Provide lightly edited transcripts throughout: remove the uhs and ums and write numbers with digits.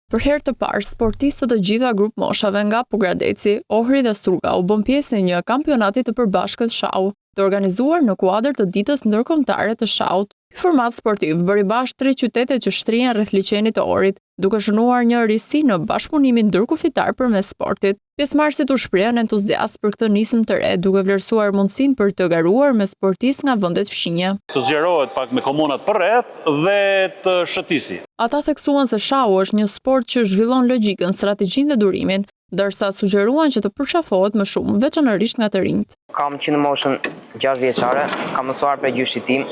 Për herë të parë, sportistë të të gjitha grupmoshave nga Pogradeci, Ohri dhe Struga u bënë pjesë e një kampionati të përbashkët shahu, të organizuar në kuadër të Ditës Ndërkombëtare të Shahut. Ky format sportiv bëri bashkë tre qytetet që shtrihen rreth liqenit të Ohrit, duke shënuar një risi në bashkëpunimin ndërkufitar përmes sportit. Pjesëmarrësit u shprehën entuziastë për këtë nismë të re, duke vlerësuar mundësinë për të garuar me sportistë nga vendet fqinje. Të zgjerohet pak me komunat përreth dhe të shëtisi. Ata theksuan se shahu është një sport që zhvillon logjikën, strategjinë dhe durimin, ndërsa sugjeruan që të përqafohet më shumë, veçanërisht nga të rinjtë. Kam që në moshën 6 vjeçare, kam mësuar prej gjyshit tim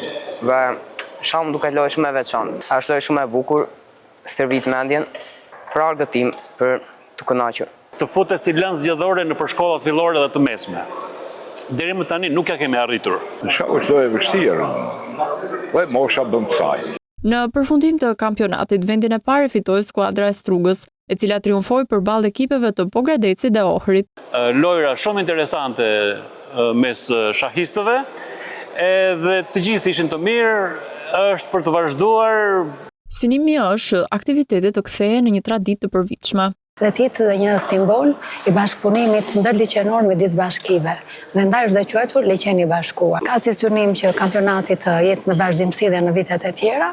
dhe shahu më duket lojë shumë e veçantë. Është lojë shumë e bukur, stërvit mendjen, për argëtim, për t'u kënaqur. Të futet si lëndë zgjedhore nëpër shkollat fillore dhe të mesme. Deri më tani nuk ia kemi arritur. Shahu është lojë e vështirë dhe mosha bën të saj. Në përfundim të kampionatit, vendin e parë e fitoi skuadra e Strugës, e cila triumfoi përballë ekipeve të Pogradecit dhe Ohrit. Lojëra shumë interesante mes shahistëve, edhe të gjithë ishin të mirë, është për të vazhduar. Synimi është që aktivitetet të kthehen në një traditë të përvitshme. Dhe të jetë dhe një simbol i bashkëpunimit ndërliqenor midis bashkive dhe ndaj është dhe quajtur Liqeni i Bashkuar. Ka si synim që kampionati të jetë në vazhdimësi dhe në vitet e tjera,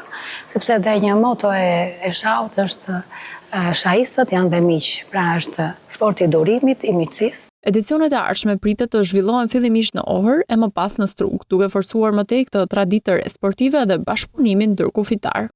sepse dhe një moto e shahut është shahistët janë dhe miq, pra është sporti i durimit, i miqësisë. Edicionet e ardhshme pritet të zhvillohen fillimisht në Ohër e më pas në Strugë, duke forcuar më tej këtë traditë të re sportive dhe bashkëpunimin ndërkufitar.